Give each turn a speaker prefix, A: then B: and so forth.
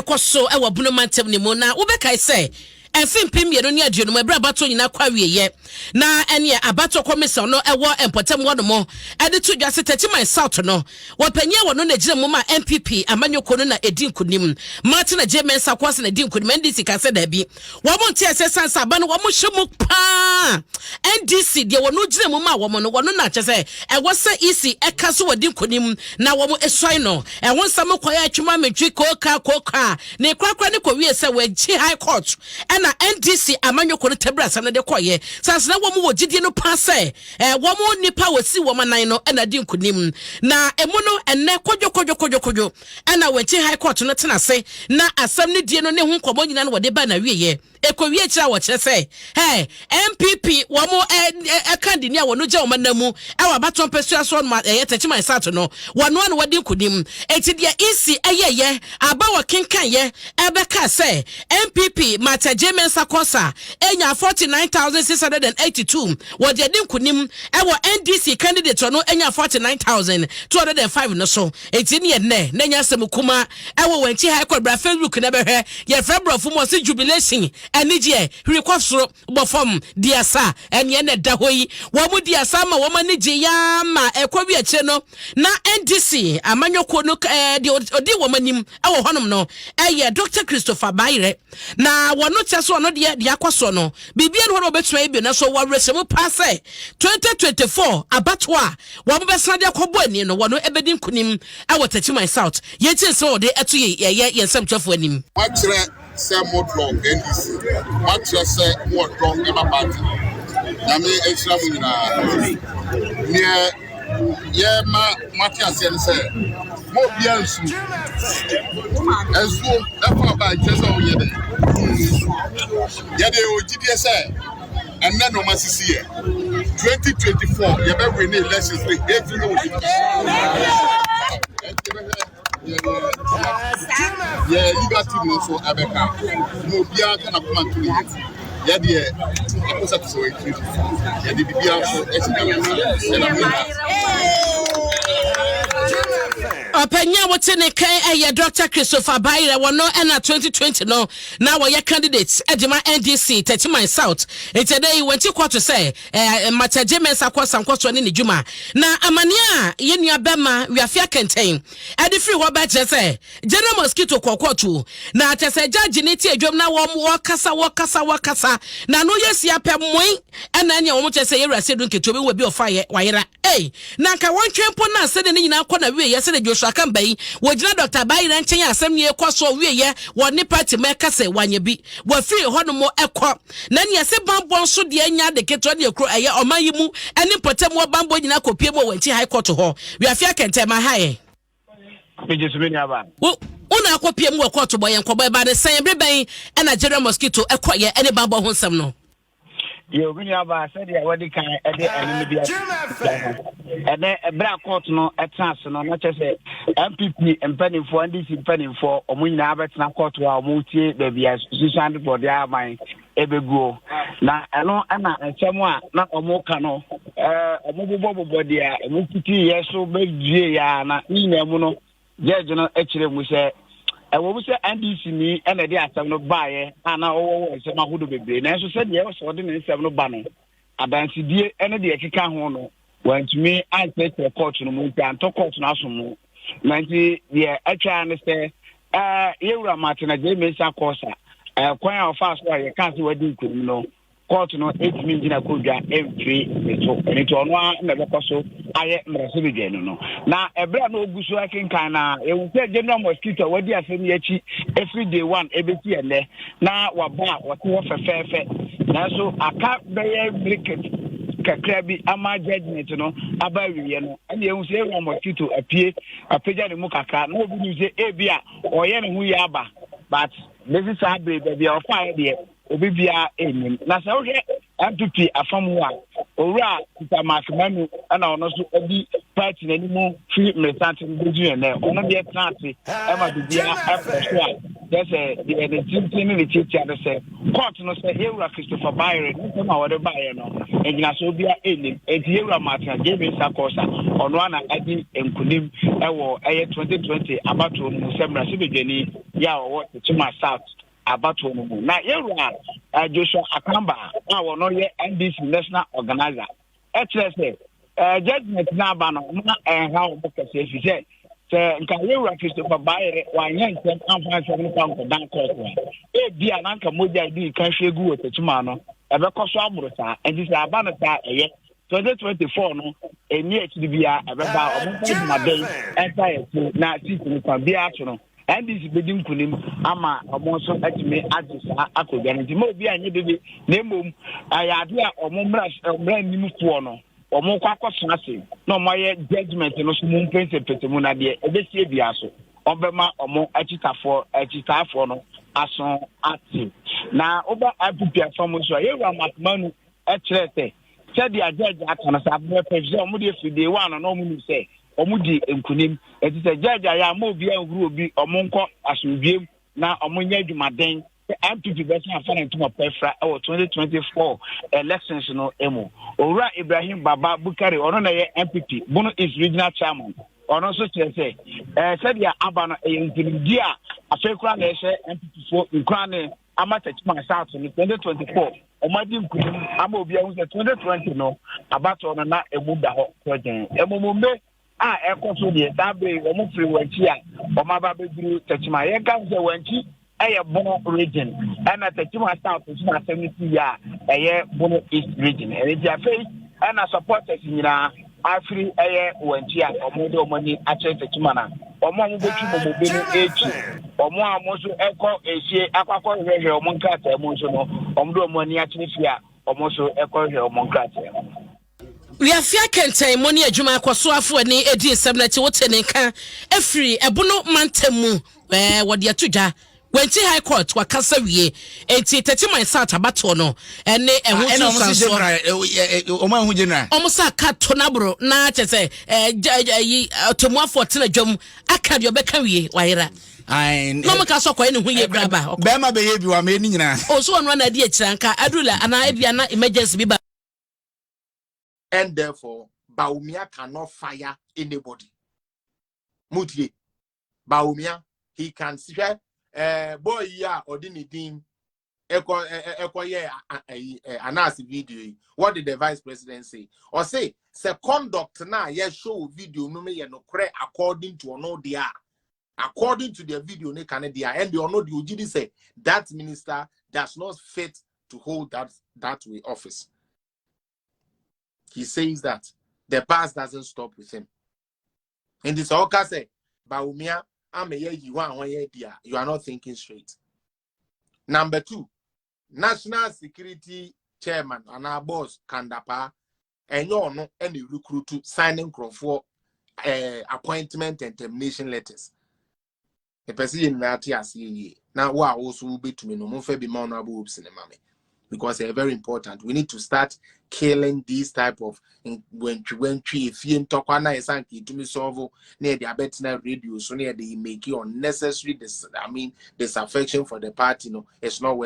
A: ɛrekɔ so wɔ Bono mantam no mu. Na wobɛkae sɛ mfe 2020 mu ɛberɛ abatoɔ nyinaa kɔ awieɛ na ɛneɛ abatoɔ kɔmisa no ɛwɔ mpɔtam hɔ nom ɛde to dwa sɛ Techiman South no wɔpanyin a wɔno na gyina mu ma NPP amanyɔkuo no na ɛdi nkonim. Martin Adjei Mensah Kwasi na ɛdi nkonim. NDC ka sɛ daabi, wɔn nte aseɛ sane sɛ aba no wɔn hyɛ mu paa. NDC deɛ wɔn gyina mu ma wɔn no, wɔn na kyɛ sɛ ɛwɔ sɛ EC ɛka so wɔdi nkonim na wɔn esuan no. Ɛho nsɛm kɔyɛ atwuma mentwi kooka kooka ne korakora ne kɔwie sɛ wɔakyi High Court ɛna NDC amanyɔkuo no tabiri asɛm no de kɔyɛ sanso na wɔn wɔ gyidie no paa sɛ wɔn nipa a wɔsi wɔn anan no ɛna di nkonim. Na emu no ɛnɛ kodwo kodwo kodwo kodwo ɛna wɔakyi High Court no tena ase na asɛm no die no ne ho nkɔmmɔ nyinaa no wɔde ba na wieɛ ɛkɔwie akyire a wɔkyerɛ sɛ NPP wɔn ɛka dini a wɔn gya wɔn anan mu ɛwɔ abatoɔ mpɛsua so no ɛyɛ Techiman South no wɔn ano wɔde nkonim. Eti deɛ EC ɛyɛyɛ aba wɔ kenkan yɛ ɛbɛka sɛ NPP Martha J Mensah Korsah enya 49,682 wɔde adi nkonim ɛwɔ NDC candidate ɔno enya 49,205 no so. Eti ne yɛ nnɛ na nya asɛm kuma ɛwɔ wɔn akyi High Court. Bra Facebook na bɛhwɛ yɛfrɛ borɔfo mu ɔsi jubilation, anigyeɛ hwiri kɔ soro bɔ fam di asa. Ɛneɛ na ɛda hɔ yi wɔn mu di asa ma wɔn ani gye yaa ma ɛkɔ wi akyire no na NDC amanyɔkuo no deɛ ɔdi wɔn anim ɛwɔ hɔnom no ɛyɛ Dr Christopher Bayerɛ na wɔn kyɛ so ɔno deɛ deɛ akɔ soɔ no biribiara no hɔ na wɔbɛtuma yi bi na so wɔawerɛhyɛ mu paa sɛ 2024 abatoɔ a wɔn bɛsan de akɔbɔ ani no wɔn ɛbɛdi nkunim ɛwɔ Techiman South. Yɛn ti nsɛm a wɔde ɛto yɛ yɛyɛ yɛn nsɛmtwerɛfoɔ anim.
B: Wakyerɛ sɛ modɔ NDC, wakyerɛ sɛ mowɔdɔ ɛma party. Nyame ahyira mo nyinaa. Neɛ yɛma moate aseɛ no sɛ ma obia nsu nsuo ɛfa aba nkyerɛ sɛ woyɛ dɛ yɛde yɛwɔ gyidie sɛ ɛnnɛ na ɔma sisi yɛ 2024 yɛbɛwe ne elections ne ɛfiri no wɔ yɛ legal team no nso ɛbɛka na obiara ka na koma nto ne yɛ yɛdeɛ akɔsa te sɛ wɔyɛ tiri yɛde biribiara nso ɛsi Nyame nsa yɛda mo nyinaa.
A: Ɔpanyin a wote ne kan ɛyɛ Dr Christopher Bayerɛ. Wɔno ɛna 2020 no na wɔyɛ candidate ɛde ma NDC Techiman South. Nti ɛdɛ yi wɔn ti kɔto sɛ Matagye Mensah kɔ sankɔsoɔ ne ne dwuma na amaneɛ a yɛn nua bɛma Wiafe Akɛntɛn ɛde firi hɔ bɛkyerɛ sɛ General Mosquito kɔkɔɔto na kyɛ sɛ judge ne ti adwam na wɔn wɔkasa wɔkasa wɔkasa na ano yɛ si apɛ mmoe ɛna ɛnea wɔn kyerɛ sɛ yɛwura sɛ du nketewa bi wɔ bi ɔfa yɛ wayera ei na nka wɔntwɛn mpo na sɛde ne nyinaa kɔ na wieɛ sɛde Joshua Kamba yi wɔgyina Dr Bayerɛ nkyɛn a asɛm nie kɔ so wieɛ wɔ ne party mu ɛka sɛ wanyɛ bi wɔafiri hɔnom ɛkɔ na nea sɛ bambɔ nso deɛ nya de ketewa ne ekuro ɛyɛ ɔman yi mu ɛne mpɔtam wɔ bambɔ nyinaa kɔpie mu wɔ wɔn akyi High Court hɔ. Wiafe Akɛntɛn ma ha yɛ.
C: Megye so, me nuaba.
A: Wo wona akɔpie mu wɔ kɔɔto bɔ yɛn nkɔbɔ ɛba ne sɛn bere bɛn ɛna General Mosquito ɛkɔyɛ ɛne bambɔ ho nsɛm no?
C: Yɛ obi nuaba, sɛdeɛ wɔde kan ɛde ɛne no bi ɛnɛ ɛberɛ a court no ɛtena ase no na kyerɛ sɛ NPP mpanimfoɔ, NDC mpanimfoɔ, ɔmo nyinaa bɛtena court a ɔmo tie baabi a susuan de bɔde aman ɛbɛguo na ɛno ɛna nsɛm a na ɔmo ka no ɔmo bobɔbobɔ deɛ ɔmo fiti yɛ so bɛdue yɛ a na ne nyinaa mu no judge no kyerɛ mu sɛ ɛwɔ mu sɛ NDC ni ɛna ɛde asɛm no baeɛ a na ɔwɔ wɔ nsɛm ahodoɔ bebree, nanso sɛdeɛ ɛwɔ sɛ ɔde ne nsɛm no ba no adansedie ne deɛ ɛkeka ho no wantumi ankyerɛkyerɛ court no mu nti antɔ court no aso mu. Na nti deɛ atwa ne sɛ yɛwura Martin Adjei Mensah Korsah kwan a ɔfaa so a yɛka sɛ wadi nkonim no, court no ɛtumi gyina kodwa ɛmfiri ne so. Ɛno nti ɔno a na ɛbɛkɔ so ayɛ mmarahyɛbadwani no. Na ɛberɛ a na ɔgu so akenkan na yɛhu sɛ General Mosquito a wadi asɛm yi akyi ɛfiri day one ɛbɛsi ɛnnɛ na waba a wɔte hɔ fɛfɛɛfɛ, nanso aka bɛyɛ mmirika kakra bi ama judgment no aba awieɛ no ɛne yɛhu sɛ General Mosquito apue apagya ne mu kakra na obi nim sɛ ebi a ɔyɛ ne ho yie aba, but bɛsi saa bere baabi a ɔfaeɛ deɛ obi biara ɛnim. Na sɛ wohwɛ NPP afam hɔ a, owura Peter Mark Manu ɛna ɔno nso adi party n'anim firi mmeresante no bɛdu ɛnɛ. Ɔno deɛ tena ase ɛma biribiara ɛkɔ so a kyerɛ sɛ deɛ ne tenten ne ne tiatia no sɛ court no sɛ yɛwura Christopher Bayere ne nsɛm a wɔde baeɛ no ngyinasoɔ biara ɛnim. Enti yɛwura Martin Adjei Mensah Korsah ɔno ana adi nkonim ɛwɔ ɛyɛ 2020 abatoɔ no mu sɛ mmarahyɛbadwani. yɛ a ɔwɔ Techiman South abatoɔ no mu. Na yɛwura eh, Joshua Akamba a wɔno yɛ NDC National Organizer ɛkyerɛ sɛ eh, judgment no aba no ma ɛnha wɔn kɛse ɛfiri sɛ sɛ nka yɛwura Christopher Bayere wanyɛ ntɛm amfa nsɛm no kɔ ankɔdan kɔɔto a, ebi a na nka mogya di kan hwie gu wɔ Techiman no ɛbɛkɔ so aboro saa. Nti sɛ aba no saa ɛyɛ 2024 no ɛni akyiri biara ɛbɛba a wɔn mfa adwumaden ɛnsa yɛ so na seat no kwan biara so no NDC bɛdi nkunim ama wɔn nso atumi agye saa akonnwa no. Nti ma obi anyɛ dede, na mmom ɛyɛ ade a wɔn mmara mmara nimfoɔ no wɔn kɔ akɔsena ase na wɔn ayɛ judgement no so mu mpɛnsɛmpɛsɛ mu, na deɛ ɛbɛsie biara so wɔn bɛma wɔn akyitafoɔ akyitaafoɔ no aso ate. Na woba NPP afa mu nso a, yɛwura Mark Manu ɛkyerɛ sɛ sɛdeɛ judge aka no saa pɛpɛ, sɛ wɔn deɛ firi day one no na wɔn nim sɛ wɔn di nkunim. Eti sɛ judge ayɛ ama obi ahuru obi, wɔn nkɔ asomdwiem na wɔn nyɛ adwumaden sɛ NPP bɛsan afa ne ntoma pɛfra ɛwɔ 2024 elections no mu. Owura Ibrahim Baba Bukari, ɔno na ɛyɛ NPP Bono East Regional Chairman, ɔno nso kyerɛ sɛ sɛdeɛ aba no ɛyɛ nkunimdi a afei koraa na ɛhyɛ NPP foɔ nkurane ama Techiman South no 2024 wɔn adi nkunim ama obi ahu sɛ 2020 no abatoɔ no na emu da hɔ kɔgyen. Emomombe a ɛkɔ so deɛ, saa bere wɔn firi wɔn akyi a wɔn aba abɛduru Techiman. Yɛn ka sɛ wɔn akyi ɛyɛ Bono Region, ɛna Techiman South nso na asɛm no si yɛ a ɛyɛ Bono East Region. Ɛno nti afei ɛna supporters nyinaa afiri ɛyɛ wɔn akyi a wɔn de wɔn ani akyerɛ Techiman a wɔn a wɔbɛtwi momobe no akyi, wɔn a wɔn nso ɛkɔ efie akɔ akɔhwehwɛ wɔn nkrataa mu nso no, wɔn de wɔn ani akyerɛ fie a wɔn nso ɛkɔhwehwɛ wɔn nkrataa mu.
A: Wiafia kɛntɛn mu ne adwuma akɔsoafo ani edi nsɛm no akyi. Wote ne nka efiri Ɛbono mantam mu. Wɔde ato dwa Wenchi High Court wakasa wie enti Techiman South abatoɔ no ɛne ɛho
D: Ah, ɛna ɔmo si
A: nsunsuansoɔ.
D: General ɔmo ahu general.
A: Ɔmo sa aka to n'aboro na kyɛ sɛ ɛyi ɔtɛmuafoɔ tena dwam aka deɛ ɔbɛka wie wayera.
D: Ae,
A: Na ɔmo ka sɛ ɔkɔyɛ ne ho yie kora ba. Ɔkɔ.
D: Bɛrima bɛyɛ bi wa mɛ ne nyinaa.
A: Ɔso ɔno ana adi akyire anka aduru anaa ebia na emergency bi ba.
E: And therefore, Bawumia cannot fire anybody. Mutie. Bawumia, he can see boy yi a ɔde ne din ɛkɔ ɛkɔ yɛ ɛyi anaase video yi. What did the vice president say? Ɔse sɛ conduct na yɛ show video no no yɛ nokorɛ according to ɔno deɛ a, according to the video ne ka ne deɛ a, ɛnde ɔno deɛ ogyi di sɛ that minister does not fit to hold that way office. He says that the past doesn't stop with him. And this all say Bawumia ameye yi wa ho ye dia, you are not thinking straight. Number 2, national security chairman and our boss Kan Dapaah enyo ono any recruit signing for appointment and termination letters. The person in that ase na wa also be to me no mo fa bi ma honorable hopes ne mame, because they're very important. We need to start killing these type of wentwi efie ntɔkwa na yɛsan ka etumi solve na yɛde abɛtena radio so na yɛde make unnecessary this, I mean, disaffection for the party no, it's not worth.